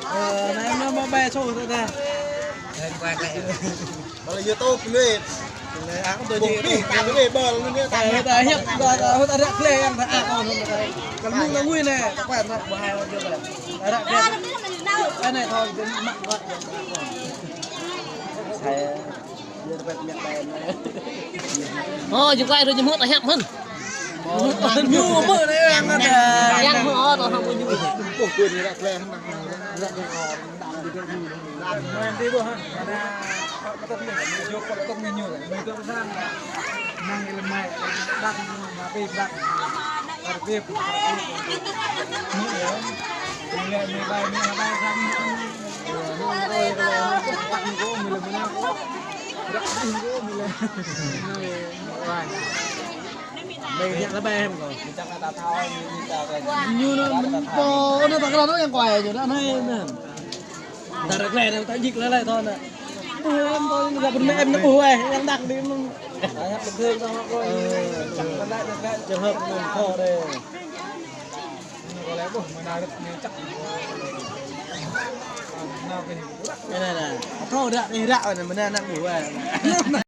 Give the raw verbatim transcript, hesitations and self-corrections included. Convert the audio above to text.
Ờ, này em nó mà bay sổ thôi ta. Kalau YouTube duit. Aku tuh jadi. Tapi bal ini. Saya tak hiap, tak tak tak ada play yang tak aku. Kalau mau ngui nih, tak kuat nak bahaya juga. Ada play. Aneh thôi, mak kuat. Saya Ô, chụp quay rồi chụp mốt là hiệp hơn. Ñu mơ đấy, ăn ăn. Yang mơ ô, tao không có ñu. Ủa, quên rồi, play ăn ăn. Ăn ăn. Ăn ăn đi bơ hả? Ada, apa tuh, ñu, kalau tuh ñu, ñu tuh sang. Nang ilmai, dak, tapi dak. Artip, artip. Ñu ya. Ñu ya, ñu bay, ñu bay sang. Ñu nó mình po nó thật là nó yang quay rồi đó này nè. Đặt ra này ta dịch lại lại thôi nè. Em thôi gặp em nó bù ai, em đặt đi. Bình thường thôi, chẳng có lại được. Trường hợp mình kho đây. Có lẽ bố mà nào được chắc. Cái này là thôi đã đi đạo này mình đang nặng đủ rồi.